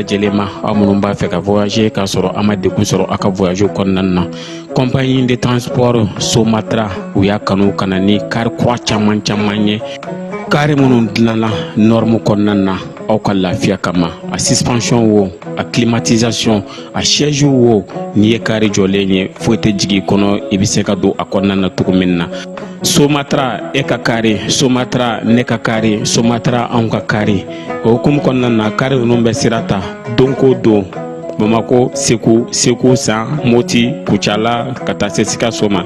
lajɛlen ma, aw minnu b'a fɛ ka voyager k'a sɔrɔ a ma degun sɔrɔ aw ka voyage kɔnɔna na. Compagnie de transport Somatra, u y'a kanu ka na ni kari kura caman caman ye, kari minnu dilanna norme kɔnɔna na aw ka lafiya kama. A suspension wo, a climatisation, a siège wo, n'i ye kari jɔlen ye, foyi tɛ jigin i kɔnɔ, i bɛ se ka don a kɔnɔna na cogo min na. Somatra, e ka kari Somatra, ne ka kari Somatra, anw ka kari. O hukumu kɔnɔna na, kari ninnu bɛ sira ta don ko don Bamako, Segu, Segu San, Moti, Kucala, ka taa se Sikaso ma,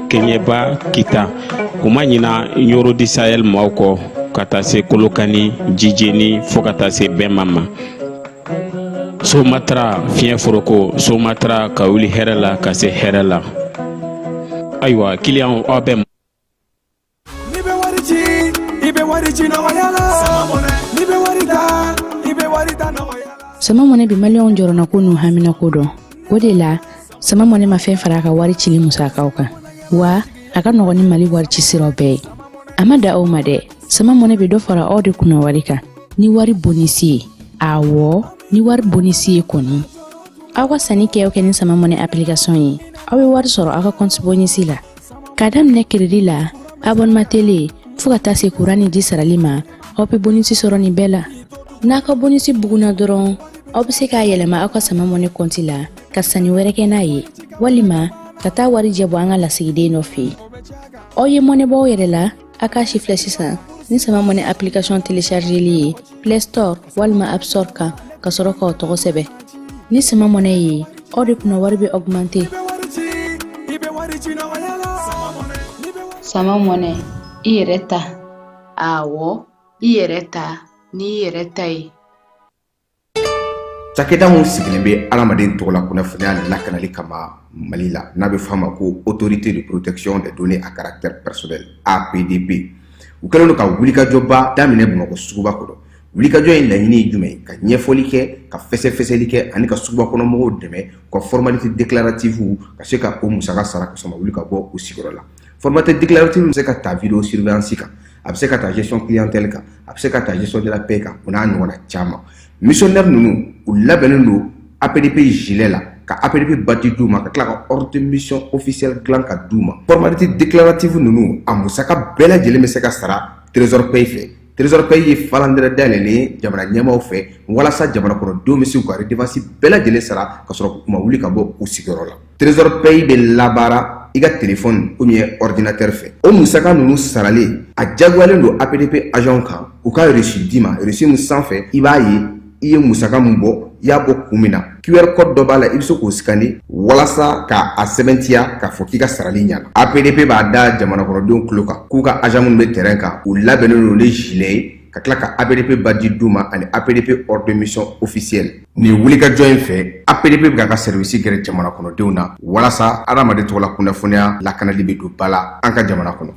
Keɲeba, Kita. U ma ɲina Ɲoro du Sahel maaw kɔ, ka taa se Kolokani, Jijeni, fo ka taa se Bɛnma ma. Somatra fiɲɛ foroko, Somatra ka wuli hɛrɛ la ka se hɛrɛ la. Ayiwa, kiliyanw, aw bɛ N'i bɛ wari ci, i bɛ wari ci nɔgɔya la. N'i bɛ wari ta, i bɛ wari ta nɔgɔya la. Sama Mɔnɛ bɛ maliyɛnw jɔrɔnako n'u haminako dɔn. O de la, Sama Mɔnɛ ma fɛn fara a ka wari cili musakaw kan, wa a ka nɔgɔn ni Mali wari ci siraw bɛɛ ye. A ma da aw ma dɛ, Sama Mɔnɛ bɛ dɔ fara aw de kunna wari kan ni wari bonisi ye. Awɔ, ni wari bonisi ye kɔni. Aw ka sanni kɛ o kɛ ni Sama Mɔnɛ application ye, aw bɛ wari sɔrɔ aw ka compte bonisi la. K'a daminɛ crédit la, abonnement télé, fo ka taa se kuran ni ji sarali ma, aw bɛ bonisi sɔrɔ nin bɛɛ la. N'a ka bonisi bugunna dɔrɔn, aw bɛ se k'a yɛlɛma aw ka Sama Mɔnɛ kɔnti la ka sanni wɛrɛ kɛ n'a ye, walima ka taa warijɛ bɔ an ka lasigiden dɔ fɛ yen. Aw ye mɔnɛ bɔ aw yɛrɛ la, a k'a si filɛ sisan ni Sama Mɔnɛ application téléchargeli ye Play Store walima App Store kan, ka sɔrɔ k'aw tɔgɔ sɛbɛn. Ni Sama Mɔnɛ ye, aw de kunna wari bɛ augmenter. Sama Mɔnɛ, i yɛrɛ ta. Awɔ, i yɛrɛ ta n'i yɛrɛ ta ye. Cakɛda min sigilen bɛ adamaden tɔgɔla kunnafoniya lakanali kama Mali la, n'a bɛ f'a ma ko Autorité de protection des données à caractère personnel, APDP, u kɛlen don ka wulikajɔba daminɛ Bamakɔ suguba kɔnɔ. Wulikajɔ in laɲini ye jumɛn ye? Ka ɲɛfɔli kɛ, ka fɛsɛfɛsɛli kɛ ani ka suguba kɔnɔ mɔgɔw dɛmɛ u ka formalité déclarative ka se ka o musaka sara ka sɔrɔ ma wuli ka bɔ u sigiyɔrɔ la. Formalité déclarative bɛ se ka ta vidéo surveillance kan, a bɛ se ka ta gestion clientèle kan, a bɛ se ka ta gestion de la paie kan, o n'a ɲɔgɔnna caman. Missionnaire ninnu, u labɛnnen don APDP gilet la, ka APDP badge d'u ma, ka tila ka ordre de mission officielle dilan ka d'u ma. Formalité déclarative ninnu, a musaka bɛɛ lajɛlen bɛ se ka sara Trésor Pay fɛ. Trésor Pay ye falandɛrɛ dayɛlɛlen ye jamana ɲɛmaaw fɛ walasa jamana kɔnɔdenw bɛ se k'u ka redevance bɛɛ lajɛlen sara ka sɔrɔ u ma wuli ka bɔ u sigiyɔrɔ la. Trésor Pay bɛ labaara i ka téléphone ou bien ordinateur fɛ. O musaka ninnu saralen, a diyagoyalen don APDP agent kan u ka reçu d'i ma, reçu min sanfɛ i b'a ye i ye musaka min bɔ, i y'a bɔ kun min na. QR code dɔ b'a la, i bɛ se k'o scanner walasa k'a sɛbɛntiya k'a fɔ k'i ka sarali ɲana. APDP b'a da jamana kɔnɔdenw tulo kan k'u ka agent minnu bɛ terrain kan, u labɛnnen don ni gilet ye, ka tila ka APDP badge d'u ma ani APDP ordre de mission officielle. Nin wulikajɔ in fɛ, APDP bɛ k'a ka service gɛrɛ jamana kɔnɔdenw na walasa adamaden tɔgɔla kunnafoniya lakanali bɛ don ba la an ka jamana kɔnɔ.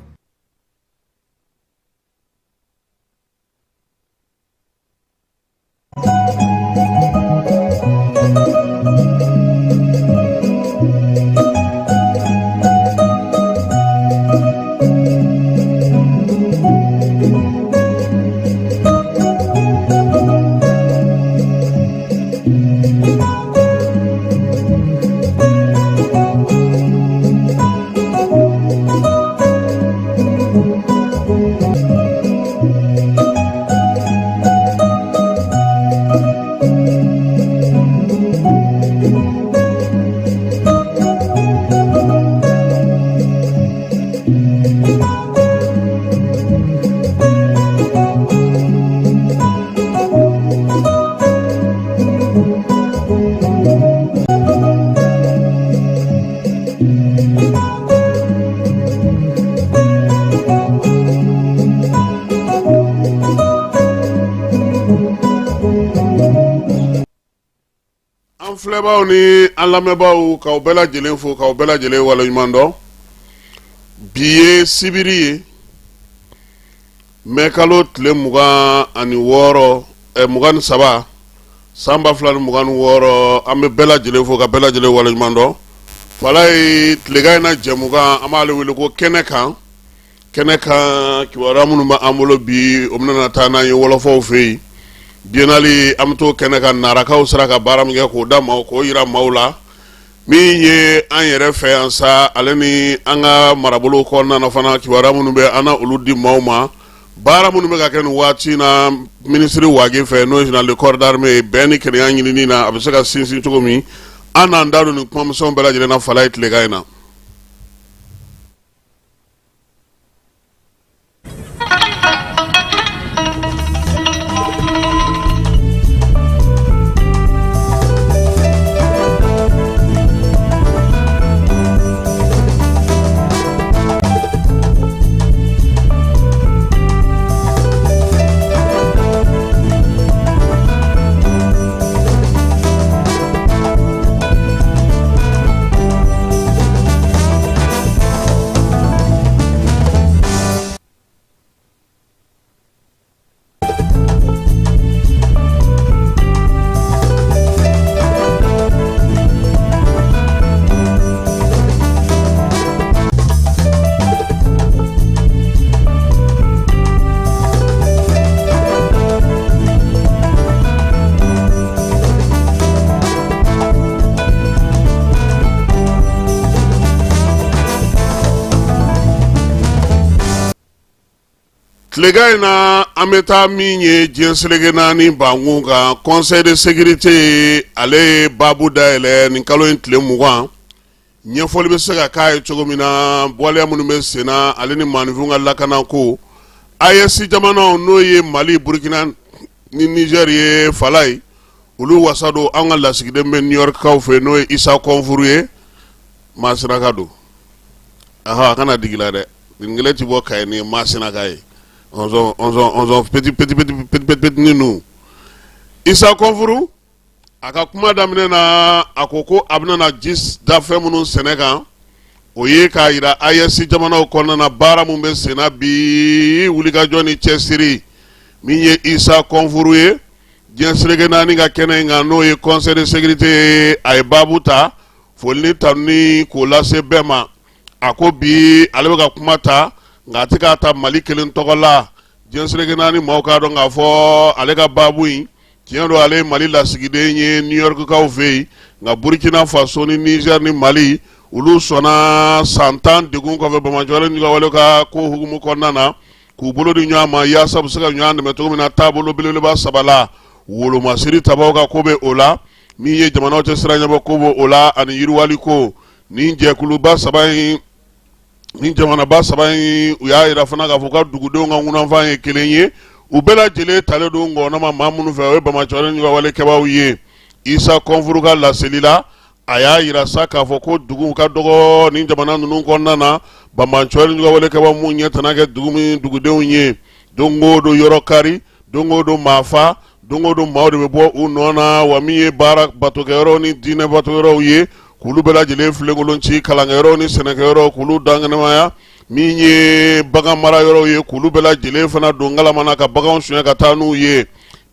An filɛbaaw ni an lamɛnbaaw, k'aw bɛɛ lajɛlen fo, k'aw bɛɛ lajɛlen waleɲuman dɔn. Bi ye sibiri ye, mɛ kalo tile 26, 23, san 2026. An bɛ bɛɛ lajɛlen fo ka bɛɛ lajɛlen waleɲuman dɔn. Fala ye tilegan in na jɛmukan, an b'ale wele ko kɛnɛ kan. Kɛnɛ kan kibaruya minnu b'an bolo bi, o bɛna taa n'an ye wɔlɔfɔw fɛ yen. Biennale an bɛ t'o kɛnɛ kan, narakaw sera ka baara min kɛ k'o da maaw k'o jira maaw la. Min ye an yɛrɛ fɛ yan sa, ale ni an ka marabolo kɔnɔna na fana, kibaruya minnu bɛ an na, olu di maaw ma. Baara minnu bɛ ka kɛ nin waati na minisiri Wage fɛ, n'o ye général de corps d'armée ye, bɛn ni kelenya ɲinini na, a bɛ se ka sinsin cogo min, an n'an da don nin kumamisɛnw bɛɛ lajɛlen na Falaye tilegan in na. Tilegan in na, an bɛ taa min ye diɲɛ seleke naani bankun kan, conseil de sécurité, ale ye baabu dayɛlɛ nin kalo in tile 20. Ɲɛfɔli bɛ se ka k'a ye cogo min na, waleya minnu bɛ sen na, ale ni maaninfinw ka lakanako. AES jamanaw, n'o ye Mali, Burukina ni Niger ye, Falaye, olu wasa don. An ka lasigiden bɛ New York kaw fɛ, n'o ye Isa Kɔnfuru ye, Masinaka don. A kana digi la dɛ, nin kelen tɛ bɔ Kayi ni Masinaka ye, petit petit petit petit ninnu. Isa Kɔnfuru, a ka kuma daminɛ na, a ko ko a bɛna ji da fɛn minnu sɛnɛ kan, o ye k'a jira AES jamanaw kɔnɔna na, baara min bɛ senna bi, wulikajɔ ni cɛsiri. Min ye Isa Kɔnfuru ye diɲɛ seleke naani ka kɛnɛ in kan, n'o ye conseil de sécurité ye, a ye baabu ta, foli ni tanuni k'o lase bɛɛ ma. A ko bi ale bɛ ka kuma ta, nka a tɛ k'a ta Mali kelen tɔgɔ la. Diɲɛ seleke naani maaw k'a dɔn k'a fɔ ale ka baabu in, tiɲɛ don, ale ye Mali lasigiden ye New York kaw fɛ yen, nka Burkina Faso ni Niger ni Mali, olu sɔnna san 10 degun kɔfɛ banbaanciwale ni wale ka ko hukumu kɔnɔna na, k'u bolo di ɲɔgɔn ma yaasa u bɛ se ka ɲɔgɔn dɛmɛ cogo min na taabolo belebeleba saba la. Wolomasiri tabaw ka ko bɛ o la, min ye jamanaw cɛ sira ɲɛbɔ ko bɛ o la, ani yiriwali ko. Nin jɛkuluba saba in, ni jamanaba saba in, u y'a jira fana k'a fɔ ka dugudenw ka ŋunanfan ye kelen ye. U bɛɛ lajɛlen talen don ngɔnɔ ma maa minnu fɛ, o ye banbaanciwale ni wale kɛbaaw ye. Isa Kɔnfuru ka laseli la, a y'a jira sa k'a fɔ ko dugu ka dɔgɔ ni jamana ninnu kɔnɔna na, banbaanciwale ni wale kɛbaaw mun ɲɛ tana kɛ dugu min dugudenw ye, don o don yɔrɔ kari, don o don maa fa, don o don maaw de bɛ bɔ u nɔ na. Wa min ye baara batokɛyɔrɔw ni diinɛ batokɛyɔrɔw ye, k'olu bɛɛ lajɛlen filenkolon ci, kalankɛyɔrɔw ni sɛnɛkɛyɔrɔw, k'olu dankɛnɛmaya, min ye bagan mara yɔrɔw ye, k'olu bɛɛ lajɛlen fana don galama na ka baganw suɲɛ ka taa n'u ye.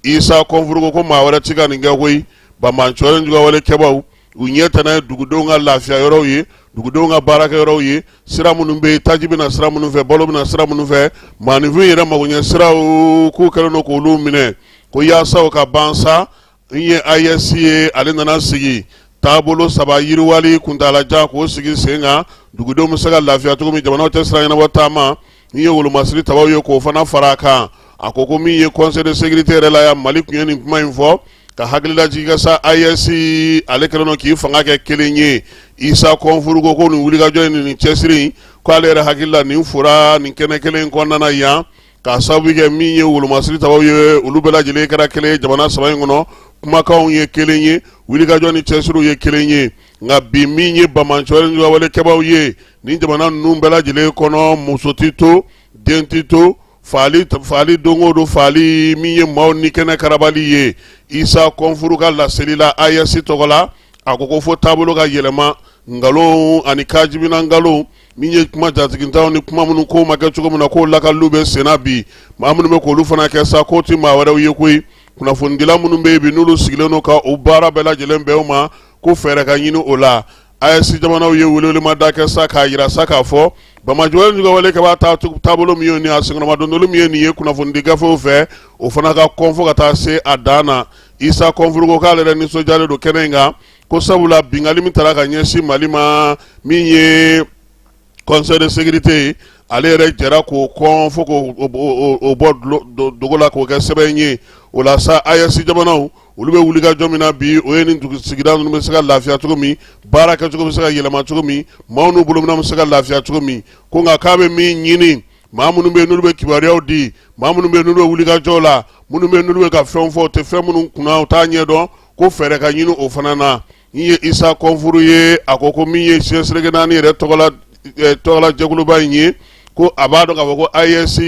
Isa Kɔnfuru ko ko maa wɛrɛ ti ka nin kɛ koyi, banbaanciwale ni wale kɛbaaw, u ɲɛ tana ye dugudenw ka lafiya yɔrɔw ye, dugudenw ka baarakɛyɔrɔw ye, sira minnu bɛ yen, taji bɛ na sira minnu fɛ, balo bɛ na sira minnu fɛ, maaninfin yɛrɛ magoɲɛ siraw, k'u kɛlen don k'olu minɛ. Ko yaasa o ka ban sa, n ye AES ye, ale nana sigi taabolo saba yiriwali kuntaalajan k'o sigi sen kan, dugudenw bɛ se ka lafiya cogo min, jamanaw cɛ sira ɲɛnabɔ taama, min ye wolomasiri tabaw ye, k'o fana fara a kan. A ko ko min ye conseil de sécurité yɛrɛ la yan, Mali tun ye nin kuma in fɔ ka hakililajigin kɛ sa, AES ale kɛlen don k'i fanga kɛ kelen ye. Isa Kɔnfuru ko ko nin wulikajɔ in, nin cɛsiri in, ko ale yɛrɛ hakili la, nin fora nin kɛnɛ kelen in kɔnɔna na yan, k'a sababu kɛ min ye wolomasiri tabaw ye, olu bɛɛ lajɛlen kɛra kelen ye jamana saba in kɔnɔ, kumakanw ye kelen ye, wulikajɔ ni cɛsiriw ye kelen ye. Nka bi, min ye banbaanciwale ni wale kɛbaaw ye nin jamana ninnu bɛɛ lajɛlen kɔnɔ, muso tɛ to, den tɛ to, faali faali, don o don faali, min ye maaw ni kɛnɛ karabali ye. Isa Kɔnfuru ka laseli la AES tɔgɔ la, a ko ko fo taabolo ka yɛlɛma, nkalon ani kajibina nkalon, min ye kuma jatigintaw ni kuma minnu ko ma kɛ cogo min na, k'o lakaliw bɛ senna bi. Maa minnu bɛ k'olu fana kɛ sa, k'o tɛ maa wɛrɛw ye koyi, kunnafonidila minnu bɛ yen bi, n'olu sigilen don ka u baara bɛɛ lajɛlen bɛn o ma, ko fɛɛrɛ ka ɲini o la. AES jamanaw ye welewelemada kɛ sa k'a jira sa k'a fɔ Banbaanciwale juguwale kɛbaa taabolo min ye nin, a senkɔrɔmadondoli min ye nin ye kunnafonidi gafew fɛ, o fana ka kɔn fo ka taa se a dan na. Isa Kɔnfuru ko k'ale yɛrɛ nisɔndiyalen don kɛnɛ in kan, ko sabula binkanni min taara ka ɲɛsin Mali ma, min ye Conseil de sécurité ye, ale yɛrɛ jɛra k'o kɔn fo k'o bɔ dogo la k'o kɛ sɛbɛn ye. O la sa, AES jamanaw, olu bɛ wulikajɔ min na bi, o ye nin dugu sigida ninnu bɛ se ka lafiya cogo min, baara kɛcogo bɛ se ka yɛlɛma cogo min, maaw n'u bolominɛnw bɛ se ka lafiya cogo min. Ko nka k'a bɛ min ɲini, maa minnu bɛ yen n'olu bɛ kibaruyaw di, maa minnu bɛ yen n'olu bɛ wulikajɔ la, minnu bɛ yen n'olu bɛ ka fɛnw fɔ, u tɛ fɛn minnu kunna, u t'a ɲɛdɔn, ko fɛɛrɛ ka ɲini o fana na. Min ye Isa Kɔnfuru ye, a ko ko min ye diɲɛ seleke naani yɛrɛ tɔgɔla jɛkuluba in ye, ko a b'a dɔn k'a fɔ ko AES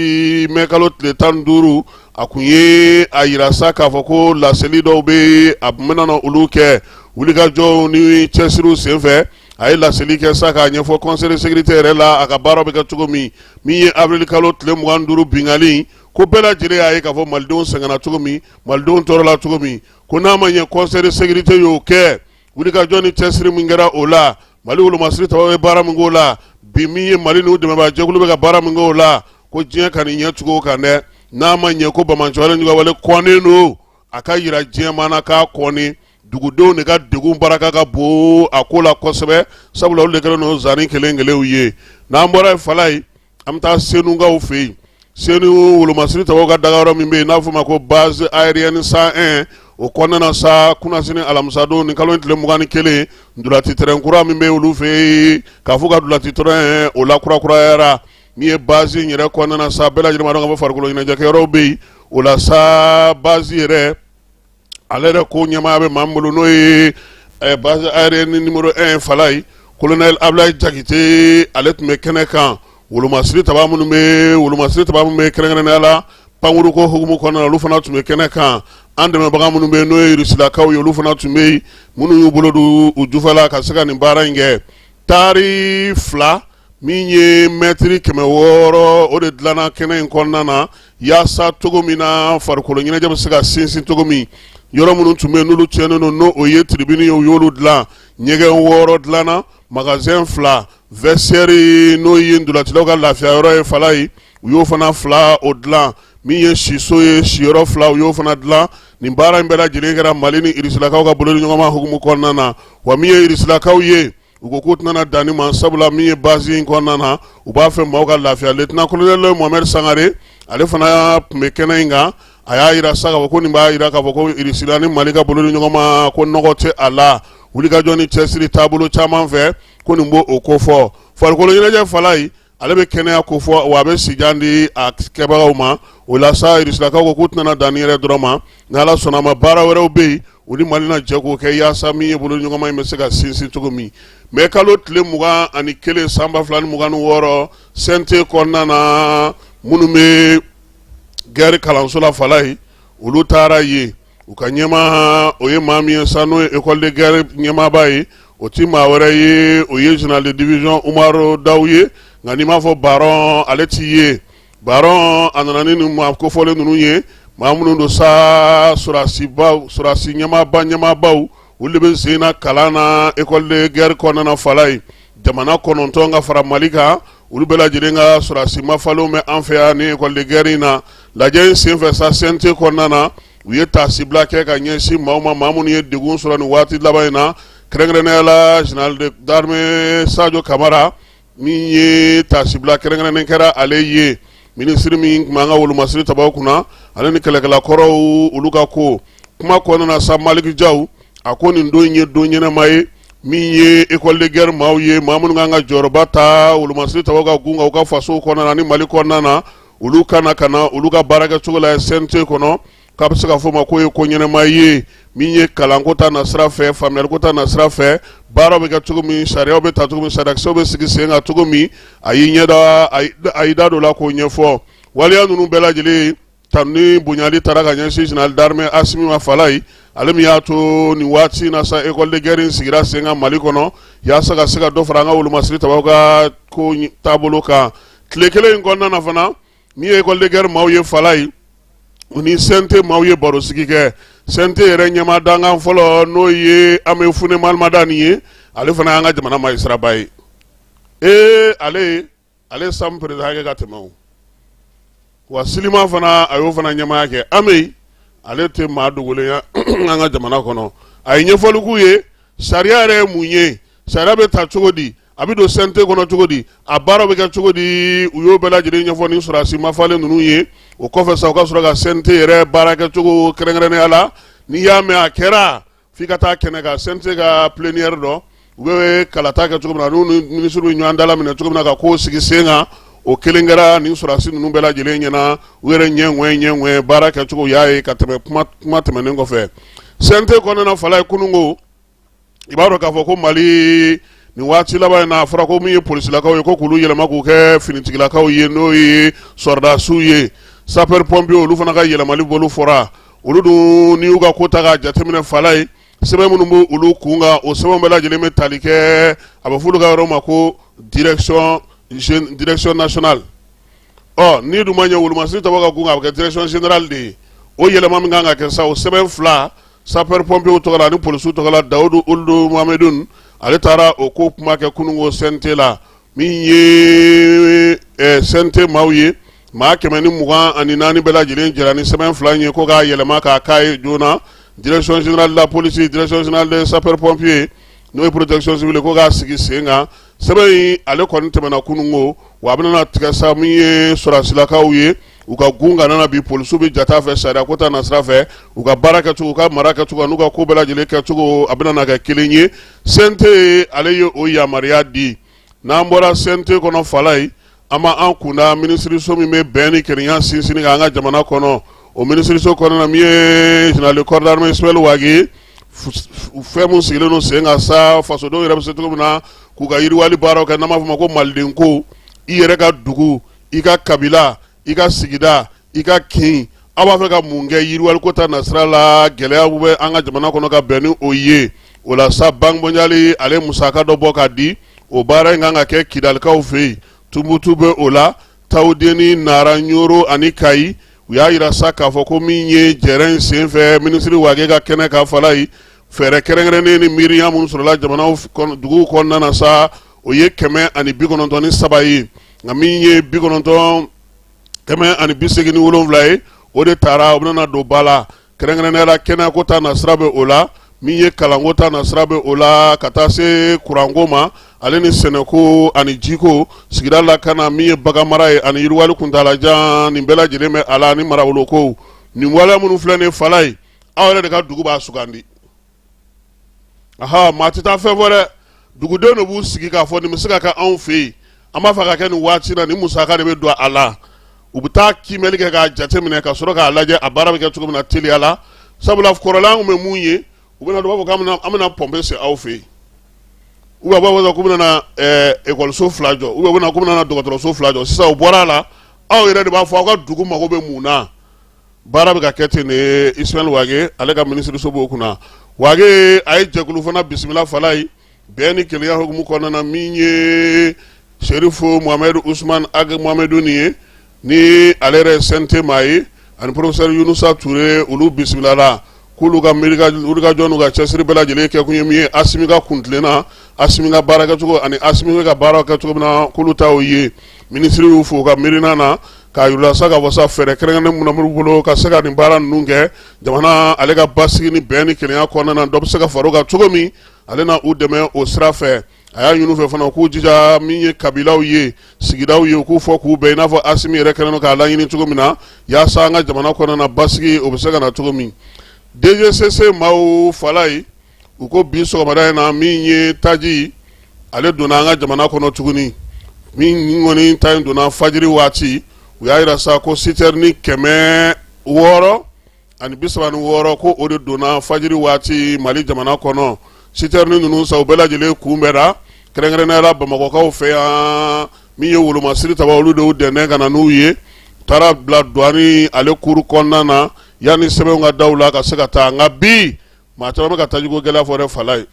mɛ kalo tile 15, a kun ye a yira sa k'a fɔ ko laseli dɔw bɛ a bɛna na olu kɛ wulikajɔw ni cɛsiriw senfɛ. A ye laseli kɛ sa k'a ɲɛfɔ Conseil de sécurité yɛrɛ la, a ka baara bɛ kɛ cogo min. Min ye avril kalo tile 25 binkanni, ko bɛɛ lajɛlen y'a ye k'a fɔ malidenw sɛgɛnna cogo min, malidenw tɔɔrɔla cogo min, ko n'a ma ɲɛ Conseil de sécurité y'o kɛ, wulikajɔ ni cɛsiri min kɛra o la, Mali wolomasiri tabaw ye baara min k'o la bi, min ye Mali n'u dɛmɛbaa jɛkulu bɛ ka baara min k'o la, ko diɲɛ ka nin ɲɛ tugu o kan dɛ. N'a ma ɲɛ ko banbaanciwale juguwale kɔnnen don, a ka yira diɲɛ maa na k'a kɔnnen. Dugudenw de ka degun baraka ka bon a ko la kosɛbɛ, sabula olu de kɛlen don zani kelen kelenw ye. N'an bɔra yen, Falayi, an bɛ taa Senukaw fɛ yen. Senu wolomasiri tabaw ka dagayɔrɔ min bɛ yen n'a fɔ ma ko base aérienne 101, o kɔnɔna na sa, kunasini alamisadon, nin kalo in tile 21, ntolaci terrain kura min bɛ olu fɛ yen, k'a fɔ ka ntolaci terrain o la kurakurayara. Min ye base in yɛrɛ kɔnɔna na sa, bɛɛ lajɛlen b'a dɔn k'a fɔ farikolo ɲɛnajɛkɛyɔrɔw bɛ yen. O la sa, base yɛrɛ, ale yɛrɛ ko ɲɛmaaya bɛ maa min bolo, n'o ye base aérienne numéro 1, Falayi, colonel Ablaye Jakite, ale tun bɛ kɛnɛ kan. Wolomasiri taba minnu bɛ, wolomasiri taba minnu bɛ kɛrɛnkɛrɛnnenya la pankuruko hukumu kɔnɔna na, olu fana tun bɛ kɛnɛ kan. An dɛmɛbaga minnu bɛ yen n'o ye Rusilakaw ye, olu fana tun bɛ yen, minnu y'u bolo don u jufa la ka se ka nin baara in kɛ. Taari 2 min ye mɛtiri 600, o de dilanna kɛnɛ in kɔnɔna na, yaasa cogo min na farikolo ɲɛnajɛ bɛ se ka sinsin cogo min. Yɔrɔ minnu tun bɛ yen n'olu tiɲɛnen don, n'o o ye tribune ye, u y'olu dilan. Ɲɛgɛn 6 dilanna, magasin 2, vestiaire, n'o ye ntolacilaw ka lafiya yɔrɔ ye, Falayi, u y'o fana 2 o dilan. Min ye siso ye, siyɔrɔ 2, u y'o fana dilan. Nin baara in bɛɛ lajɛlen kɛra Mali ni Irisilakaw ka bolodiɲɔgɔnma hukumu kɔnɔna na. Wa min ye Irisilakaw ye, u ko k'u tɛna dan nin ma, sabula min ye base in kɔnɔna na, u b'a fɛ maaw ka lafiya. Lieutenant colonel Mohamed Sangare, ale fana tun bɛ kɛnɛ in kan. A y'a yira sa k'a fɔ ko nin b'a yira k'a fɔ ko Irisila ni Mali ka bolodiɲɔgɔnma, ko nɔgɔ tɛ a la wulikajɔ ni cɛsiri taabolo caman fɛ, ko nin b'o o kofɔ. Farikolo ɲɛnajɛ, Falayi, ale bɛ kɛnɛya kofɔ, wa a bɛ sijan di a kɛbagaw ma. O la sa, Irisilakaw ko k'u tɛna dan nin yɛrɛ dɔrɔn ma. Ni Ala sɔnna a ma, baara wɛrɛw bɛ yen, u ni Mali na jɛ k'o kɛ, yaasa min ye bolodiɲɔgɔnma in bɛ se ka sinsin cogo min. Mɛ kalo tile 21 san 2026, CNT kɔnɔna na, minnu bɛ guerre kalanso la, Falayi, olu taara yen. U ka ɲɛmaa, o ye maa min ye sa, n'o ye école de guerre ɲɛmaaba ye, o ti maa wɛrɛ ye, o ye général de division Umaru Dawu ye. Nka n'i m'a fɔ baron, ale t'i ye. Baron, a nana ni nin maa kofɔlen ninnu ye, maa minnu don sa, sɔrɔdasibaw, sɔrɔdasi ɲɛmaaba ɲɛmaabaw, olu de bɛ sen na kalan na école de guerre kɔnɔna na, Falayi. Jamana 9 ka fara Mali kan, olu bɛɛ lajɛlen ka sɔrɔdasi mafalenw bɛ an fɛ yan ni école de guerre in na. Lajɛ in senfɛ sa, CNT kɔnɔna na, u ye taasibila kɛ ka ɲɛsin maaw ma, maa minnu ye degun sɔrɔ nin waati laban in na, kɛrɛnkɛrɛnnenya la général d'armée Sadio Kamara. Min ye taasibila kɛrɛnkɛrɛnnen kɛra ale ye, minisiri min tun b'an ka wolomasiri tabaw kunna, ale ni kɛlɛkɛla kɔrɔw, olu ka ko kuma kɔnɔna na sa, Maliki Jaw, a ko nin don in ye don ɲɛnama ye. Min ye école de guerre maaw ye, maa minnu kan ka jɔyɔrɔba ta wolomasiri tabaw ka gun kan u ka fasow kɔnɔna na ni Mali kɔnɔna na, olu kana ka na olu ka baarakɛcogo la CNT kɔnɔ, k'a bɛ se ka fɔ ma k'o ye ko ɲɛnama ye. Min ye kalanko ta nasira fɛ, faamuyaliko ta nasira fɛ, baaraw bɛ kɛ cogo min, sariyaw bɛ ta cogo min, sariyakisɛw bɛ sigi sen kan cogo min, a y'i ɲɛda a y'i da don la k'o ɲɛfɔ. Waleya ninnu bɛɛ lajɛlen, tanu ni bonyali taara ka ɲɛsin général d'armée Asimi ma, Falayi, ale min y'a to nin waati in na sa, école de guerre in sigira sen kan Mali kɔnɔ, yaasa ka se ka dɔ fara an ka wolomasiri tabaw ka ko taabolo kan. Tile kelen in kɔnɔna na fana, min ye école de guerre maaw ye, Falayi, u ni CNT maaw ye barosigi kɛ. CNT yɛrɛ ɲɛmaa dankan fɔlɔ, n'o ye Amé Founé Mahamat ye, ale fana y'an ka jamana magistrat ba ye. Ee, ale Ale ye SAM président kɛ ka tɛmɛ o wa SYLIMA fana a y'o fana ɲɛmaaya kɛ. Ami ale tɛ maa dogolen ye an ka jamana kɔnɔ. A ye ɲɛfɔli k'u ye sariya yɛrɛ ye mun ye, sariya bɛ ta cogo di, a bɛ don CNT kɔnɔ cogo di, a baara bɛ kɛ cogo di. U y'o bɛɛ lajɛlen ɲɛfɔ ni sɔrɔdasi mafalen ninnu ye. O kɔfɛ sa, u ka sɔrɔ ka CNT yɛrɛ baara kɛcogo kɛrɛnkɛrɛnnenya la. N'i y'a mɛn a kɛra, f'i ka taa kɛnɛ kan, CNT ka plénière dɔ, u bɛ kalata kɛ cogo min na, n'u ni minisiriw bɛ ɲɔgɔn dalaminɛ cogo min na ka kow sigi sen kan. O kelen kɛra nin sɔrɔdasi ninnu bɛɛ lajɛlen ɲɛna. U yɛrɛ ɲɛ ŋwɛn ɲɛ ŋwɛn baara kɛcogo y'a ye ka tɛmɛ. Kuma tɛmɛnen kɔfɛ, CNT kɔnɔna fala ye kununko, i b'a dɔn k'a fɔ ko Mali nin waati laban in na, a fɔra ko min ye polisilakaw ye, ko k'olu yɛlɛma k'u kɛ finitigilakaw ye, n'o ye sɔrɔdasiw ye. Sapeur pompier, olu fana ka yɛlɛmali bolo fɔra. Olu dun, n'i y'u ka ko ta k'a jateminɛ, fala ye, sɛbɛn minnu bɛ olu kun kan, o sɛbɛn bɛɛ lajɛlen bɛ tali kɛ, a bɛ fɔ olu ka yɔrɔ ma ko direction nationale. Ɔ n'i dun ma ɲɛ, wolomasiri tɔgɔ ka kun kan, a bɛ kɛ direction générale de ye. O yɛlɛma min kan ka kɛ sa, o sɛbɛn fila, sapeur pompier tɔgɔ la ani polisiw tɔgɔ la, Dawudu Uludu Mohamedou, ale taara o ko kuma kɛ kununko CNT la. Min ye CNT maaw ye, maa 124 bɛɛ lajɛlen jɛra ni sɛbɛn fila in ye ko k'a yɛlɛma k'a k'a ye joona, direction générale de la police, direction générale des sapeurs pompiers, n'o ye protection civile, ko k'a sigi sen kan. Sɛbɛn in ale kɔni tɛmɛna kununko, wa a bɛna tigɛ sa. Min ye sɔrɔdasilakaw ye, u ka gun kana na bi, polisiw bɛ jate fɛ sariya ko ta nasira fɛ, u ka baara kɛcogo, u ka mara kɛcogo, n'u ka ko bɛɛ lajɛlen kɛcogo, a bɛna na kɛ kelen ye. CNT ale ye o yamaruya di. N'an bɔra CNT kɔnɔ, fala ye, an b'an kunda minisiriso min bɛ bɛn ni kelenya sinsinni kan an ka jamana kɔnɔ. O minisiriso kɔnɔna na, min ye général de corps d'armée Ismaël Wagué, fɛn min sigilen don sen kan sa, fasodenw yɛrɛ bɛ se cogo min na k'u ka yiriwali baaraw kɛ, n'an b'a fɔ o ma ko maliden ko, i yɛrɛ ka dugu, i ka kabila, i ka sigida, i ka kin, aw b'a fɛ ka mun kɛ yiriwaliko ta nasira la, gɛlɛya bɛ an ka jamana kɔnɔ ka bɛn ni o ye. O la sa, Banque mondiale ale musaka dɔ bɔ ka di. O baara in kan ka kɛ Kidalikaw fɛ yen, Tumutu bɛ o la, Tawudeni, Nara, Ɲoro ani Kayi. U y'a jira sa k'a fɔ ko min ye jɛrɛ in senfɛ, minisiri Wage ka kɛnɛ kan, fala ye, fɛɛrɛ kɛrɛnkɛrɛnnen ni miiriya minnu sɔrɔla jamana duguw kɔnɔna na sa, o ye 193 ye. Nka min ye 90, 187 ye, o de taara, o bɛna don ba la. Kɛrɛnkɛrɛnnenya la, kɛnɛyako ta nasira bɛ o la, min ye kalanko ta nasira bɛ o la, ka taa se kuranko ma, ale ni sɛnɛko ani jiko, sigida lakana, min ye baganmara ye ani yiriwali kuntaalajan, nin bɛɛ lajɛlen bɛ a la, ani marabolo nin waleya minnu filɛ nin fala ye, aw yɛrɛ de ka dugu b'a sugandi. Aha, maa tɛ taa fɛn fɔ dɛ, dugudenw de b'u sigi k'a fɔ nin bɛ se ka kɛ anw fɛ yen, an b'a fɛ ka kɛ nin waati na, nin musaka de bɛ don a la. U bɛ taa kiimɛli kɛ k'a jateminɛ ka sɔrɔ k'a lajɛ a baara bɛ kɛ cogo min na teliya la. Sabula kɔrɔlen an tun bɛ mun ye, u bɛna dɔ b'a fɔ k'an bɛna pɔnpe sen aw fɛ yen, u b'a fɔ k'u bɛna na ekɔliso 2 jɔ, u bɛna k'u bɛna na dɔgɔtɔrɔso 2 jɔ. Sisan o bɔra a la, aw yɛrɛ de b'a fɔ aw ka dugu mago bɛ mun na. Baara bɛ ka kɛ ten de. Ismaël Wagué ale ka minisiriso b'o kunna. Wagué a ye jɛkulu fana bisimila, fala ye, bɛn ni kelenya hukumu kɔnɔna na. Min ye Serifu Mohamed Usman Ag Mohamedou nin ye, ni ale yɛrɛ ye CNT maa ye, ani professeur Yunusa Ture, olu bisimilala k'olu ka wulikajɔ n'u ka cɛsiri bɛɛ lajɛlen kɛ kun ye min ye, Asimi ka kuntilenna, Asimi ka baara kɛcogo ani Asimi bɛ ka baara kɛ cogo min na, k'olu ta o ye. Minisiri y'u fo u ka miirina na, k'a yir'u la sa k'a fɔ sa, fɛɛrɛ kɛrɛnkɛrɛnnen minnu b'u bolo ka se ka nin baara ninnu kɛ jamana ale ka basigi ni bɛn ni kelenya kɔnɔna na, dɔ bɛ se ka far'o kan cogo min, ale na u dɛmɛ o sira fɛ. A y'a ɲini u fɛ fana k'u jija, min ye kabilaw ye, sigidaw ye, u k'u fɔ k'u bɛn, i n'a fɔ Asimi yɛrɛ kɛlen don k'a laɲini cogo min na, yaasa an ka jamana kɔnɔna na basigi o bɛ se ka na cogo min. DGCC maaw, fala ye, u ko bi sɔgɔmada in na, min ye taji, ale donna an ka jamana kɔnɔ tuguni. Min kɔni ta in donna fajiri waati, u y'a jira sa ko sitɛrini 636, ko o de donna fajiri waati Mali jamana kɔnɔ. Sitɛrini ninnu sa, u bɛɛ lajɛlen kunbɛnna kɛrɛnkɛrɛnnenya la Bamakɔkaw fɛ yan. Min ye wolomasiri taba, olu de y'u dɛndɛn ka na n'u ye, taara bila douane ale kuru kɔnɔna na yanni sɛbɛnw ka da u la ka se ka taa. Nka bi maa caman bɛ ka tajiko gɛlɛya fɔ dɛ, fala ye.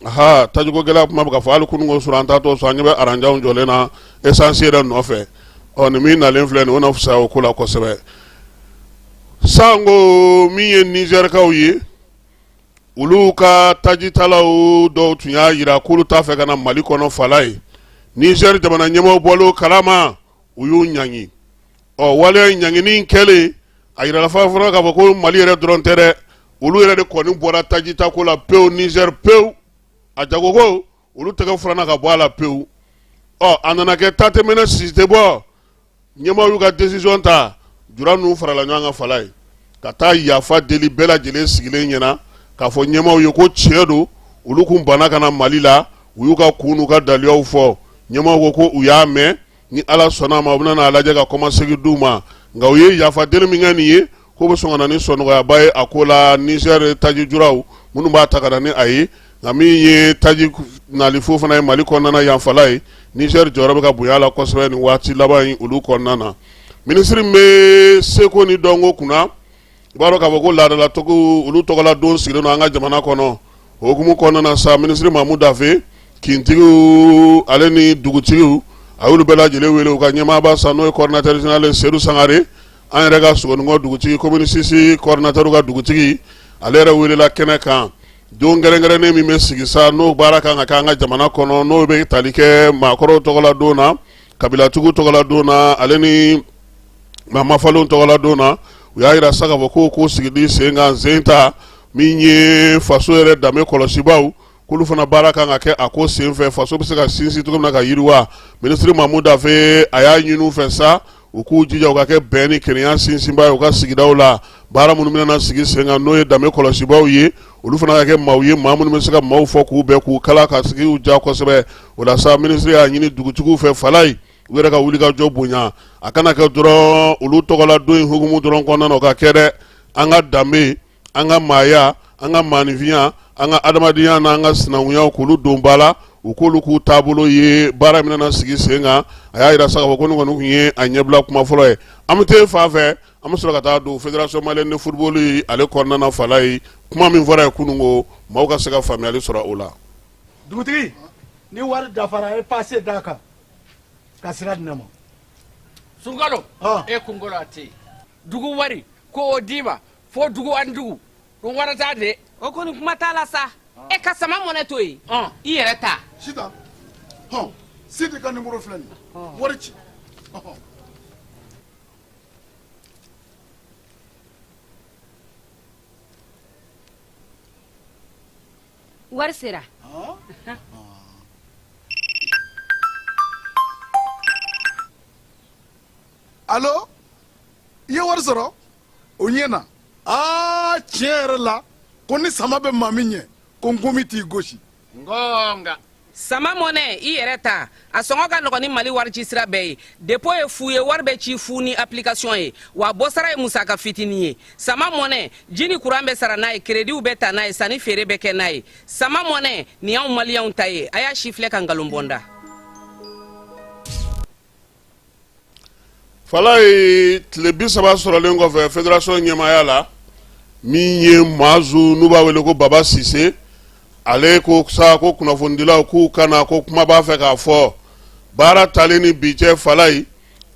Aha, tajiko gɛlɛya kuma bɛ ka fɔ. Hali kununko sɔrɔ an taatɔ so, an ɲɛ bɛ aranjanw jɔlen na esansi yɛrɛ nɔfɛ. Ɔ nin min nalen filɛ nin, o na fisaya o ko la kosɛbɛ. Sanko min ye Nizɛrikaw ye, olu ka tajitalaw dɔw tun y'a jira k'olu t'a fɛ ka na Mali kɔnɔ, fala ye. Niger jamana ɲɛmaaw bɔlen o kalama, u y'u ɲangi. Ɔ, waleya in ɲangini kɛlen, a yirala fana k'a fɔ ko Mali yɛrɛ dɔrɔn tɛ dɛ, olu yɛrɛ de kɔni bɔra tajita ko la pewu Niger pewu. A jagoko, olu tɛgɛ furanna ka bɔ a la pewu. Ɔ, a nana kɛ ta tɛ mɛnɛ, sisi tɛ bɔ. Ɲɛmaaw y'u ka décision ta, jura ninnu farala ɲɔgɔn kan Falaye, ka taa yafa deli bɛɛ lajɛlen sigilen ɲɛna, k'a fɔ ɲɛmaaw ye ko tiɲɛ don, olu kun banna ka na Mali la. U y'u ka kun n'u ka daliyaw fɔ. Ɲɛmaaw ko ko u y'a mɛn, ni Ala sɔnna a ma, u bɛna n'a lajɛ ka kɔmasegin d'u ma. Nka u ye yafa deli min kɛ nin ye, k'o bɛ sɔn ka na ni sɔnɔgɔyaba ye a ko la Niger taji juraw minnu b'a ta ka na ni a ye. Nka min ye taji nali fo fana ye Mali kɔnɔna na yan Falaye, Niger jɔyɔrɔ bɛ ka bonya a la kosɛbɛ nin waati laban in olu kɔnɔna na. Minisiri min bɛ seko ni dɔnko kunna, i b'a dɔn k'a fɔ ko laadalatigiw olu tɔgɔla don sigilen don an ka jamana kɔnɔ. O hukumu kɔnɔna na sa, minisiri Mamu Dafe, kintigiw ale ni dugutigiw, a y'olu bɛɛ lajɛlen wele. U ka ɲɛmaaba sa, n'o ye coordinateur général ye Sedu Sangare, an yɛrɛ ka Sogonikɔ dugutigi, commune six coordinateur ka dugutigi, ale yɛrɛ welela kɛnɛ kan. Don kɛrɛnkɛrɛnnen min bɛ sigi sa, n'o baara kan ka kɛ an ka jamana kɔnɔ, n'o bɛ tali kɛ maakɔrɔw tɔgɔla don na, kabilatigiw tɔgɔla don na, ale ni maa mafalenw tɔgɔla don na, u y'a jira sa k'a fɔ ko ko sigili sen kan sen ta min ye faso yɛrɛ danbe kɔlɔsibaw, k'olu fana baara kan ka kɛ a ko senfɛ, faso bɛ se ka sinsin cogo min na ka yiriwa. Minisiri Mamu Dafe a y'a ɲini u fɛ sa, u k'u jija u ka kɛ bɛn ni kelenya sinsinba ye u ka sigidaw la. Baara minnu bɛna sigi sen kan, n'o ye danbe kɔlɔsibaw ye, olu fana ka kɛ maaw ye, maa minnu bɛ se ka maaw fɔ k'u bɛn, k'u kala ka sigiw ja kosɛbɛ. O la sa, minisiri y'a ɲini dugutigiw fɛ Falaye, u yɛrɛ ka wulikajɔ bonya, a kana kɛ dɔrɔn olu tɔgɔla don in hukumu dɔrɔn kɔnɔna na, o ka kɛ dɛ, an ka danbe, an ka maaya, an ka maaninfinya, an ka adamadenya n'an ka sinankunya, k'olu don ba la, u k'olu k'u taabolo ye baara min na sigi sen kan. A y'a jira sa k'a fɔ ko nin kɔni tun ye a ɲɛbila kuma fɔlɔ ye. An bɛ taa fan fɛ, an bɛ sɔrɔ ka taa don Fédération malienne de football ale kɔnɔna na Falaye. Kuma min fɔra yen kunun ko maaw ka se ka faamuyali sɔrɔ o la. Dugutigi, ni wari dafara, e pase d'a kan ka sira di ne ma. Sunkalo, e kunkolo a tɛ yen. Dugu wari ko o d'i ma fo dugu ani dugu ɗum warata de. O kɔni kuma t'a la sa, e ka sama mɔnɛ to yen, i yɛrɛ ta. Sitan, hɔn, Sidi ka nimoro filɛ nin ye, wari ci. Wari sera. Alo, i ye wari sɔrɔ? O ɲɛna. Aa, tiɲɛ yɛrɛ la, ko ni sama bɛ maa min ɲɛ, ko nkomi t'i gosi. Ngonga. Sama mɔnɛ, i yɛrɛ ta, a sɔngɔ ka nɔgɔn ni Mali wari ci sira bɛɛ ye. Dépôt ye fu ye, wari bɛ ci fu ni application ye, wa bɔsara ye musaka fitinin ye. Sama mɔnɛ, ji ni kuran bɛ sara n'a ye, créditw bɛ ta n'a ye, sanni feere bɛ kɛ n'a ye. Sama mɔnɛ nin y'anw maliyɛnw ta ye. A y'a si filɛ ka nkalon bɔ n da. Falaye, tile 30 sɔrɔlen kɔfɛ fédération ɲɛmaaya la, min ye Maazu n'u b'a wele ko Baba Sise, ale ko sa ko kunnafonidilaw k'u ka na, ko kuma b'a fɛ k'a fɔ baara talen ni bi cɛ. Falaye,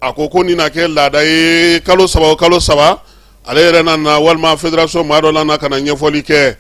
a ko ko nin na kɛ laada ye, kalo saba o kalo saba, ale yɛrɛ na na walima fédération maa dɔ la na ka na ɲɛfɔli kɛ.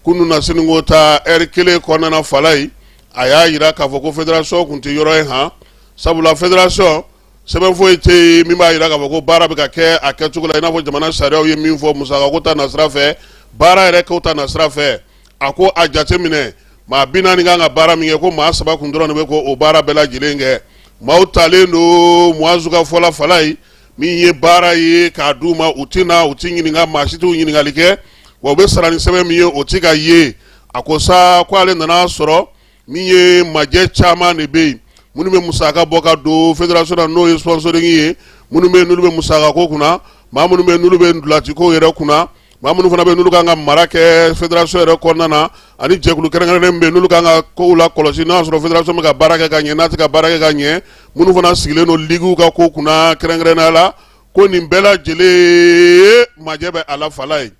Kunun na siniko ta ɛri kelen kɔnɔna na, Falaye, a y'a jira k'a fɔ ko fédération tun tɛ yɔrɔ ye han, sabula fédération sɛbɛn foyi tɛ yen min b'a jira k'a fɔ ko baara bɛ ka kɛ a kɛcogo la i n'a fɔ jamana sariyaw ye min fɔ musakako ta nasira fɛ, baara yɛrɛ ko ta nasira fɛ. A ko a jateminɛ, maa 40 kan ka baara min kɛ, ko maa saba kun dɔrɔn de bɛ k'o baara bɛɛ lajɛlen kɛ. Maaw talen don, Muazu ka fɔ la Falaye, min ye baara ye k'a d'u ma, u tɛ na, u tɛ ɲininka, maa si t'u ɲininkali kɛ, wa u bɛ sara ni sɛbɛn min ye, o tɛ ka ye. A ko sa ko ale nana sɔrɔ min ye majɛ caman de bɛ yen, minnu bɛ musaka bɔ ka don fédération na, n'o ye sponsoring ye, minnu bɛ yen n'olu bɛ musaka ko kunna, maa minnu bɛ yen n'olu bɛ ntolaci ko yɛrɛ kunna, maa minnu fana bɛ yen n'olu kan ka mara kɛ fédération yɛrɛ kɔnɔna na, ani jɛkulu kɛrɛnkɛrɛnnen min bɛ yen n'olu kan ka kow lakɔlɔsi n'a y'a sɔrɔ fédération bɛ ka baara kɛ ka ɲɛ, n'a tɛ ka baara kɛ ka ɲɛ, minnu fana sigilen don liguw ka ko kunna kɛrɛnkɛrɛnnenya la, ko nin bɛɛ lajɛlen majɛ bɛ a la. Falaye,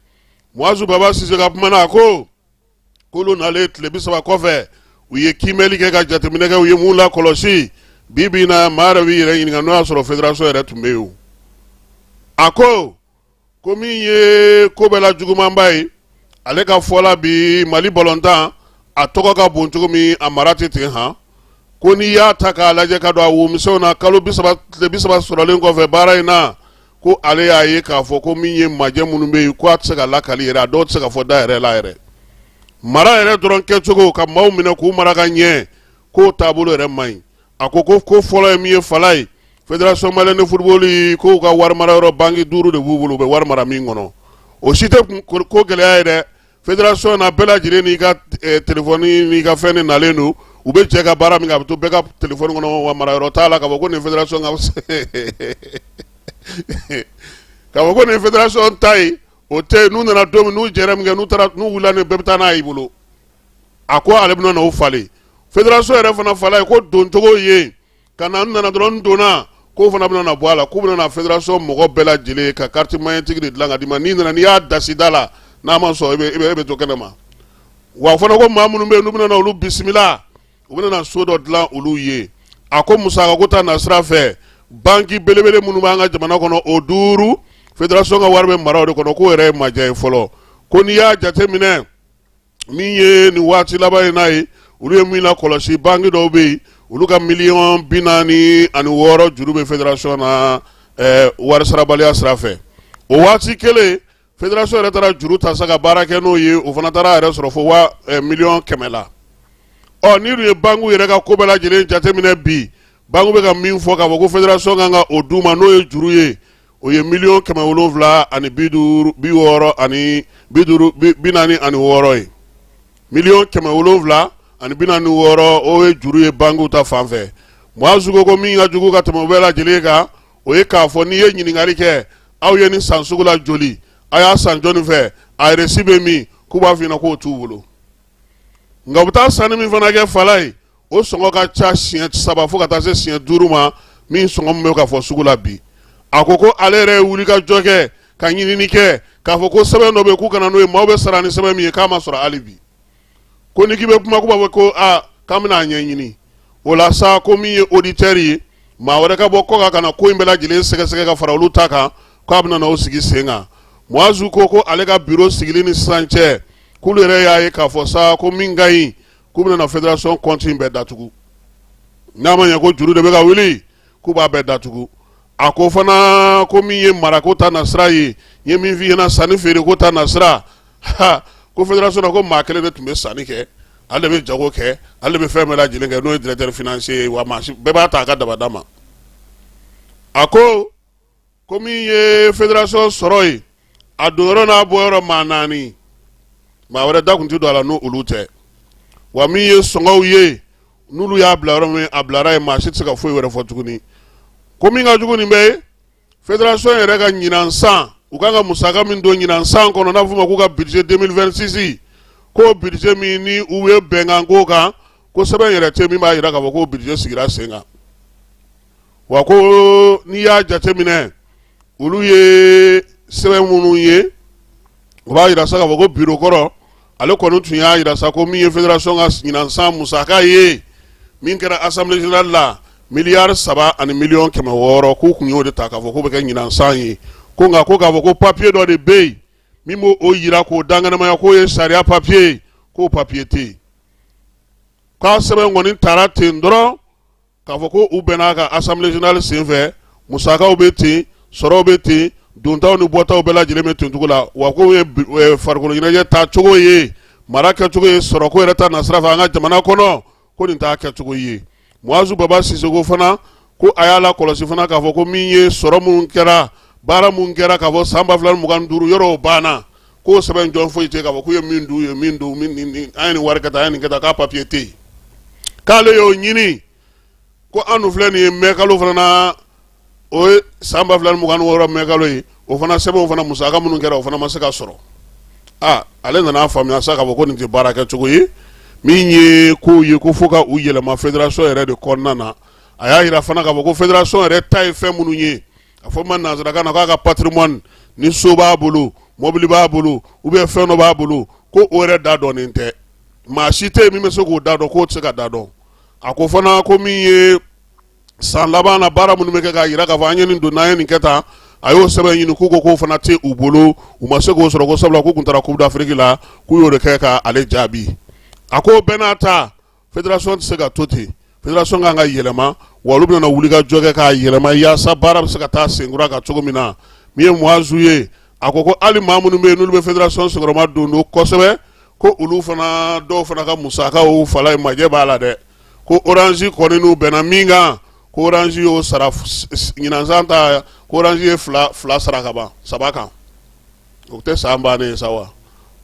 Muazu Baba Sise ka kuma na, a ko k'olu nalen tile 30 kɔfɛ, u ye kiimɛli kɛ ka jateminɛ kɛ, u ye mun lakɔlɔsi bi bi in na, maa yɛrɛ b'i yɛrɛ ɲininka n'o y'a sɔrɔ fédération yɛrɛ tun bɛ yen o. A ko ko min ye ko bɛɛ la jugumanba ye, ale ka fɔ la, bi Mali balontan a tɔgɔ ka bon cogo min, a mara tɛ ten han. Ko n'i y'a ta k'a lajɛ ka don a womisɛnw na, kalo 30 tile 30 sɔrɔlen kɔfɛ baara in na, ko ale y'a ye k'a fɔ ko min ye majɛ minnu bɛ yen, ko a tɛ se ka lakali yɛrɛ, a dɔw tɛ se ka fɔ da yɛrɛ la yɛrɛ. Mara yɛrɛ dɔrɔn kɛcogo ka maaw minɛ k'u mara ka ɲɛ, k'o taabolo yɛrɛ man ɲi. A ko ko fɔlɔ ye min ye, fala ye, Fédération malienne de football, k'u ka wari mara yɔrɔ banki duuru de b'u bolo, u bɛ wari mara min kɔnɔ, o si tɛ ko gɛlɛya ye dɛ. Fédération na, bɛɛ lajɛlen n'i ka telefɔni n'i ka fɛn de nalen don, u bɛ jɛ ka baara min kɛ, a bɛ to bɛɛ ka telefɔni kɔnɔ, wa mara yɔrɔ t'a la k'a fɔ ko nin fédération ka, k'a fɔ ko nin fédération ta ye, o tɛ yen. N'u nana don min, n'u jɛra min kɛ, n'u taara, n'u wulila, ni bɛɛ bɛ taa n'a y'i bolo. A ko ale bɛna n'o falen. Fédération yɛrɛ fana fala ye ko doncogo ye ka na, n nana dɔrɔn n donna, k'o fana bɛna na bɔ a la, k'u bɛna na fédération mɔgɔ bɛɛ lajɛlen ka carte magnétique de dilan ka d'i ma. N'i nana, n'i y'a dasi da la, n'a ma sɔn, e bɛ to kɛnɛ ma. Wa fana ko maa minnu bɛ yen, n'u bɛna na olu bisimila, u bɛna na so dɔ dilan olu ye. A ko musaka ko ta nasira fɛ, banki belebele minnu b'an ka jamana kɔnɔ, o duuru, fédération ka wari bɛ mara o de kɔnɔ, k'o yɛrɛ ye majɛ ye fɔlɔ. Ko n'i y'a jateminɛ, min ye nin waati laban in n'a ye, olu ye min lakɔlɔsi, banki dɔw bɛ yen, olu ka miliyɔn 46 juru bɛ fédération na wari sarabaliya sira fɛ. O waati kelen, fédération yɛrɛ taara juru ta sa ka baara kɛ n'o ye, o fana taara a yɛrɛ sɔrɔ fo wa miliyɔn 100 la. Ɔ, n'i dun ye banque yɛrɛ ka ko bɛɛ lajɛlen jateminɛ bi, banque bɛ ka min fɔ k'a fɔ ko fédération kan ka o d'u ma, n'o ye juru ye, o ye miliyɔn 750, 60 ani 50, 46 ye. Miliyɔn 746, o ye juru ye bankiw ta fan fɛ. Muazu ko min ka jugu ka tɛmɛ o bɛɛ lajɛlen kan, o ye k'a fɔ n'i ye ɲininkali kɛ, aw ye nin san sugu la joli, a y'a san jɔnni fɛ, a reçu bɛ min, k'u b'a f'i ɲɛna k'o t'u bolo. Nka u bɛ taa sanni min fana kɛ, fala ye, o sɔngɔ ka ca siɲɛ saba fo ka taa se siɲɛ duuru ma min sɔngɔ min bɛ ka fɔ sugu la bi. A ko ko ale yɛrɛ ye wuli ka jɔ kɛ ka ɲinini kɛ k'a fɔ ko sɛbɛn dɔ bɛ yen k'u ka na n'o ye, maaw bɛ sara ni sɛbɛn min ye, k'a ma sɔrɔ hali bi. Ko ni k'i bɛ kuma, k'u b'a fɔ ko aa, k'an bɛna a ɲɛɲini. O la sa, ko min ye auditeur ye, maa wɛrɛ ka bɔ kɔkan ka na ko in bɛɛ lajɛlen sɛgɛsɛgɛ ka fara olu ta kan, k'a bɛna n'o sigi sen kan. Muazu ko ko ale ka bureau sigili ni sisan cɛ, k'olu yɛrɛ y'a ye k'a fɔ sa ko min ka ɲi, k'u bɛna na fédération compte in bɛɛ datugu. N'a ma ɲɛ ko juru de bɛ ka wuli, k'u b'a bɛɛ datugu. A ko fana ko min ye marako ta nasira ye, n ye min f'i ɲɛna, sanni feere ko ta nasira, ha, ko fédération na, ko maa kelen de tun bɛ sanni kɛ, ale de bɛ jago kɛ, ale de bɛ fɛn bɛɛ lajɛlen kɛ, n'o ye directeur financier ye, wa maa si bɛɛ b'a ta a ka dabada ma. A ko ko min ye fédération sɔrɔ ye, a donyɔrɔ n'a bɔyɔrɔ, maa naani, maa wɛrɛ da tun tɛ don a la n'olu tɛ. Wa min ye sɔngɔw ye, n'olu y'a bila yɔrɔ min, a bilara yen, maa si tɛ se ka foyi wɛrɛ fɔ tuguni. Ko min ka jugu nin bɛɛ ye, fédération yɛrɛ ka ɲinan san, u kan ka musaka min don ɲinan san kɔnɔ, n'a bɛ f'o ma k'u ka budget 2026, k'o budget min ni u ye bɛnkan k'o kan, ko sɛbɛn yɛrɛ tɛ min b'a jira k'a fɔ k'o budget sigira sen kan. Wa ko n'i y'a jateminɛ, olu ye sɛbɛn minnu ye, o b'a jira sa k'a fɔ ko bureau kɔrɔ, ale kɔni tun y'a jira sa ko min ye fédération ka ɲinan san musaka ye, min kɛra assemblée générale la, miliyari 3 ani miliyɔn 600, k'u tun y'o de ta k'a fɔ k'o bɛ kɛ ɲinan san ye. Ko nka ko k'a fɔ ko papier dɔ de bɛ yen min b'o jira k'o dankɛnɛmaya k'o ye sariya papier ye, k'o papier tɛ yen. K'a sɛbɛn kɔni taara ten dɔrɔn k'a fɔ ko u bɛn'a ka assemblée générale senfɛ, musakaw bɛ ten, sɔrɔw bɛ ten, dontaw ni bɔtaw bɛɛ lajɛlen bɛ ten cogo la. Wa ko ye farikolo ɲɛnajɛ ta cogo ye, mara kɛcogo ye, sɔrɔko yɛrɛ ta nasira fɛ an ka jamana kɔnɔ, ko nin t'a kɛcogo ye. Muazu Baba Sisoko fana ko a y'a lakɔlɔsi fana k'a fɔ ko min ye sɔrɔ minnu kɛra, baara minnu kɛra, k'a fɔ san 2025 yɔrɔ o banna, k'o sɛbɛn jɔn foyi tɛ k'a fɔ k'u ye min dun, u ye min dun, an ye nin wari kɛ tan, an ye nin kɛ tan, k'a papiye tɛ yen, k'ale y'o ɲini. Ko an dun filɛ nin ye mɛkalo fana na, o ye san 2026 mɛkalo ye, o fana sɛbɛnw fana, musaka minnu kɛra, o fana ma se ka sɔrɔ. Aa, ale nana faamuya sa k'a fɔ ko nin tɛ baara kɛcogo ye, min ye kow ye, ko fo ka u yɛlɛma fédération yɛrɛ de kɔnɔna na. A y'a jira fana k'a fɔ ko fédération yɛrɛ ta ye fɛn minnu ye, a fɔ ma nansarakan na k'a ka patrimoine, ni so b'a bolo, mobili b'a bolo, ou bien fɛn dɔ b'a bolo, ko o yɛrɛ da dɔnnen tɛ, maa si tɛ yen min bɛ se k'o da dɔn, k'o tɛ se ka da dɔn. A ko fana ko min ye san laban na baara minnu bɛ kɛ k'a jira k'a fɔ an ye nin don, n'an ye nin kɛ tan, a y'o sɛbɛn ɲini, k'u ko k'o fana tɛ u bolo, u ma se k'o sɔrɔ, ko sabula k'u tun taara Coupe d'Afrique la, k'u y'o de kɛ ka ale jaabi. A ko bɛɛ n'a ta, fédération tɛ se ka to ten. fédération kan ka yɛlɛma, wa olu bɛna wulikajɔ kɛ k'a yɛlɛma yaasa baara bɛ se ka taa senkura kan cogo min na. Min ye Muazu ye, a ko ko hali maa minnu bɛ yen n'olu bɛ fédération senkɔrɔma don don kosɛbɛ, ko olu fana dɔw fana ka musakaw fala ye, majɛ b'a la dɛ. Ko Orange kɔni n'u bɛnna min kan, ko Orange y'o sara ɲinan san ta, ko Orange ye fila fila sara ka ban saba kan, o tɛ san bannen ye sa wa.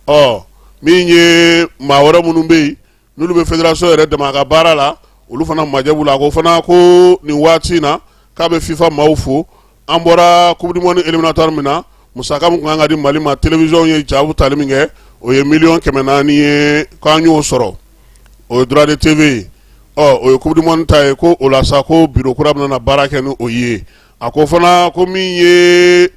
Ɔ min ye maa wɛrɛ minnu bɛ yen n'olu bɛ fédération yɛrɛ dɛmɛ a ka baara la, olu fana majɛ b'u la. A ko fana ko nin waati in na k'a bɛ FIFA maaw fo. An bɔra coupe du monde éliminatoire min na, musaka min tun kan ka di Mali ma, télévision ye jaw tali min kɛ, o ye 400 miliyɔn ye, k'an y'o sɔrɔ, o ye droit de TV ye. Ɔ o ye coupe du monde ta ye. Ko o la sa, ko bureau kura bɛna na baara kɛ ni o ye. A ko fana ko min ye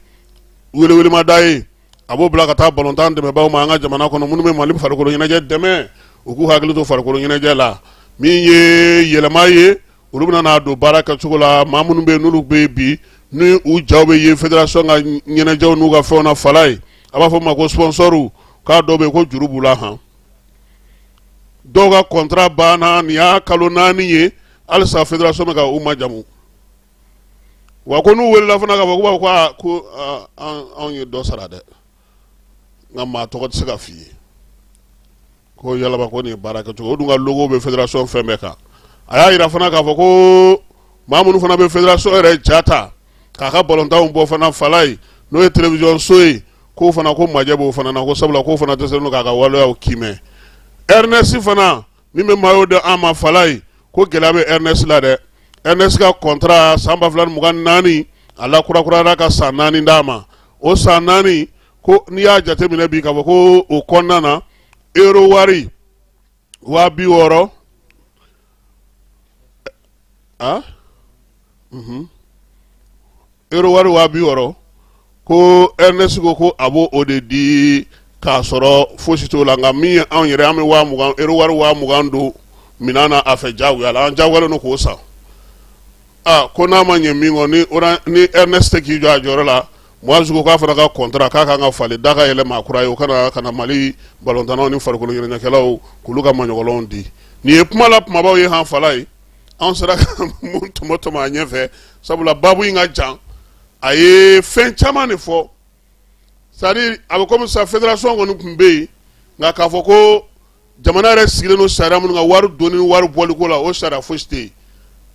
welewelemada ye, a b'o bila ka taa balontan dɛmɛbaaw ma an ka jamana kɔnɔ, minnu bɛ Mali farikolo ɲɛnajɛ dɛmɛ, u k'u hakili to farikolo ɲɛnajɛ la. Min ye yɛlɛma ye, olu bɛna n'a don baara kɛcogo la. Maa minnu bɛ yen n'olu bɛ yen bi, ni u jaw bɛ ye fédération ka ɲɛnajɛw n'u ka fɛnw na fala ye, a b'a fɔ ma ko sponsor, k'a dɔw bɛ yen ko juru b'u la han. Dɔw ka contrat banna, nin y'a kalo 4 ye, halisa fédération bɛ ka u majamu. Wa ko n'u welela fana k'a fɔ k'u b'a fɔ ko aa ko anw ye dɔ sara dɛ, nka maa tɔgɔ tɛ se ka f'i ye. Ko yalaba ko nin ye baara kɛcogo, o dun ka logo bɛ fédération fɛn bɛɛ kan. A y'a jira fana k'a fɔ ko maa minnu fana bɛ fédération yɛrɛ ja ta k'a ka balontanw bɔ fana fala ye, n'o ye télévision so ye, k'o fana ko majɛ b'o fana na, ko sabula k'o fana dɛsɛlen don k'a ka waleyaw kiimɛ. Ernest fana min bɛ maillot di an ma fala ye, ko gɛlɛya bɛ Ernest la dɛ. Ernest ka contrat san 2024, a lakurakurayara ka san 4 d'a ma. O san 4, ko n'i y'a jateminɛ bi k'a fɔ ko o kɔnɔna na, euro wari 60 000, ah euro wari 60 000, ko Ernest ko ko a b'o o de di k'a sɔrɔ fosi t'o la. Nka min ye anw yɛrɛ, an bɛ 20 000, euro wari 20 000 don minɛn na a fɛ diyagoya la, an diyagoyalen don k'o san. Aa ko n'a ma ɲɛ min kɔ, ni Ernest tɛ k'i jɔ a jɔyɔrɔ la, Muazu ko k'a fana ka contrat k'a kan ka falen, da ka yɛlɛ maa kura ye, o kana ka na Mali balontannaw ni farikolo ɲɛnajɛkɛlaw k'olu ka maɲɔgɔlɔnw di. Nin ye kuma la kumabaw ye han fala ye, anw sera ka mun tɔmɔ tɔmɔ a ɲɛfɛ, sabula baabu in ka jan, a ye fɛn caman de fɔ. C'est à dire a bɛ komi sisan fédération kɔni tun bɛ yen, nka k'a fɔ ko jamana yɛrɛ sigilen don sariya minnu kan wari donni ni wari bɔliko la, o sariya fosi tɛ yen.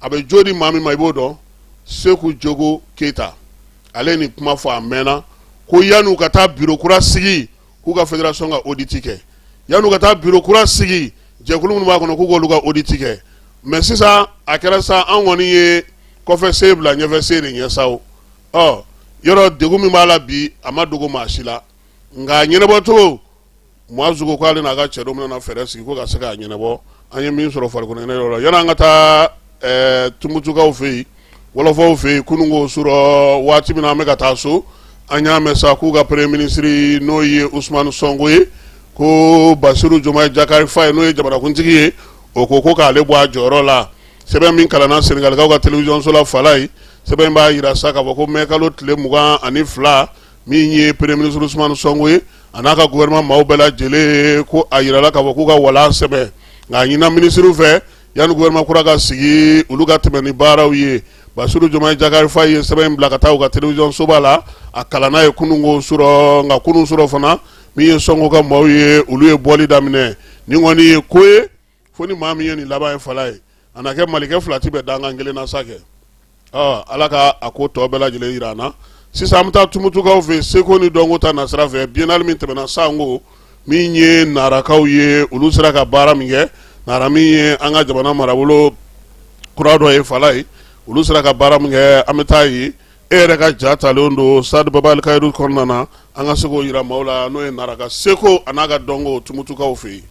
A bɛ jo di maa min ma, i b'o dɔn, Seku Jogo Keyita, ale ye nin kuma fɔ a mɛnna, ko yan'u ka taa bureau kura sigi, k'u ka fédération ka audit kɛ, yan'u ka taa bureau kura sigi, jɛkulu minnu b'a kɔnɔ, k'u k'olu ka audit kɛ. Mais sisan a kɛra sa, an kɔni ye kɔfɛ sen bila ɲɛfɛ sen de ɲɛ sa o. Ɔ yɔrɔ degun min b'a la bi, a ma dogo maa si la, nka a ɲɛnabɔcogo, Muazu ko k'ale n'a ka cɛdenw bɛna fɛɛrɛ sigi ko ka se k'a ɲɛnabɔ. An ye min sɔrɔ farikolo ɲɛnajɛ la, yanni an ka taa Tumutukaw fɛ yen, wɔlɔfɔw fɛ yen, kununko surɔ waati min na an bɛ ka taa so, an y'a mɛn sa k'u ka premier ministre, n'o ye Usumani Sɔnko ye, ko Basiru Jomayi Jakari Faye, n'o ye jamanakuntigi ye, o ko ko k'ale bɔ a jɔyɔrɔ la. Sɛbɛn min kalanna Senegalikaw ka télévision so la fala ye, sɛbɛn b'a jira sa k'a fɔ ko mɛ kalo tile 22, min ye premier ministre Usumani Sɔnko ye, a n'a ka gouvernement maaw bɛɛ lajɛlen, ko a jirala k'a fɔ k'u ka walan sɛbɛn, nka a ɲinina minisiriw fɛ, yanni gouvernement kura ka sigi, olu ka tɛmɛ ni baaraw ye. Basiru Jomayi Jakari Faye ye sɛbɛn in bila ka taa u ka télévision soba la, a kalanna ye kununko surɔ. Nka kunun surɔ fana, min ye Sɔnko ka maaw ye, olu ye bɔli daminɛ. Nin kɔni ye ko ye fo ni maa min ye nin laban ye fala ye, a na kɛ malikɛ fila ti bɛn dankan kelen na sa kɛ. Ala ka a ko tɔ bɛɛ lajɛlen jira an na. Sisan an bɛ taa Tumutukaw fɛ, seko ni dɔnko ta nasira fɛ. Biennale min tɛmɛna sanko, min ye Narakaw ye, olu sera ka baara min kɛ, Nara min ye an ka jamana marabolo kura dɔ ye fala ye, olu sera ka baara min kɛ, an bɛ taa yen. E yɛrɛ ka ja talen don stade Baba Alikayiru kɔnɔna na, an ka se k'o jira maaw la, n'o ye Nara ka seko a n'a ka dɔnko Tumutukaw fɛ yen.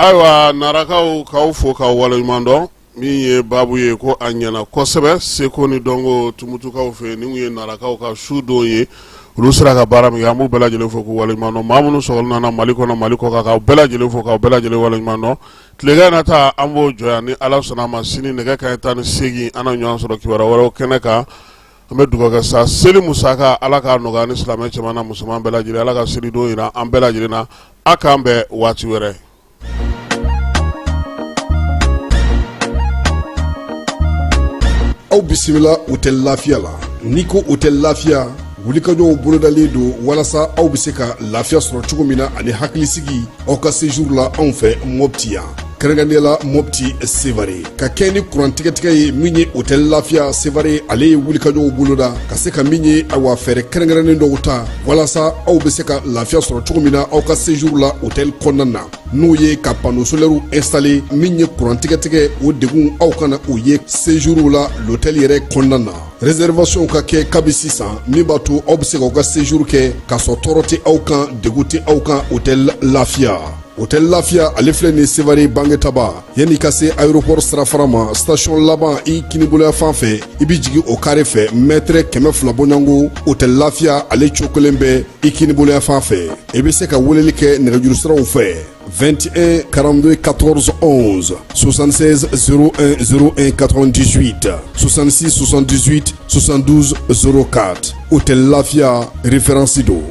Ayiwa narakaw, k'aw fo k'aw waleɲuman dɔn. Min ye baabu ye ko a ɲɛna kosɛbɛ, seko ni dɔnko tumutukaw fɛ, nin ye narakaw ka su don ye. Olu sera ka baara min kɛ, an b'u bɛɛ lajɛlen fo k'u waleɲuman dɔn. Maa minnu sɔgɔlen n'an na Mali kɔnɔ, Mali kɔkan, k'aw bɛɛ lajɛlen fo k'aw bɛɛ lajɛlen waleɲuman dɔn. Tilegan in na ta, an b'o jɔ yan. Ni Ala sɔnna a ma, sini nɛgɛ kanɲɛ 18, an na ɲɔgɔn sɔrɔ kibaruya wɛrɛw kɛnɛ kan. An bɛ dugawu kɛ sa, seli musaka, Ala k'a nɔgɔya ni silamɛ cɛman n'a musoman bɛɛ lajɛlen. Ala ka selidon jira an bɛɛ lajɛlen na. A k'an bɛn waati wɛrɛ. Aw bisimila Hôtel Lafiya la. N'i ko Hôtel Lafiya, wulikajɔw bolodalen don walasa aw bɛ se ka lafiya sɔrɔ cogo min na ani hakilisigi aw ka séjour la anw fɛ Mopti yan, kɛrɛnkɛrɛnnenya la Mopti Sevare. Ka kɛ ni kuran tigɛtigɛ ye, min ye Hôtel Lafiya Sevare, ale ye wulikajɔw boloda ka se ka min ye, awa, fɛɛrɛ kɛrɛnkɛrɛnnen dɔw ta walasa aw bɛ se ka lafiya sɔrɔ cogo min na aw ka séjour la hôtel kɔnɔna na, n'o ye ka panneau solaire installer. Min ye kuran tigɛtigɛ, o degun aw kana o ye séjour la l'hôtel yɛrɛ kɔnɔna na. Réservation ka kɛ kabi sisan, min b'a to aw bɛ se k'aw ka séjour kɛ k'a sɔrɔ tɔɔrɔ tɛ aw kan, degun tɛ aw kan. Hôtel Lafiya, Hôtel Lafiya, ale filɛ nin Sevare Bangetaba, yanni ka se aéroport sirafara ma, station laban i kiniboloya fan fɛ, i bɛ jigin o kare fɛ, mètre 200 bɔɲɔgɔnko, Hôtel Lafiya ale cokolen bɛ i kiniboloya fan fɛ. I bɛ se ka weleli kɛ nɛgɛjuru siraw fɛ: 21 42 14 11, 76 01 01 98, 66 78 72 04. Hôtel Lafiya, référence don.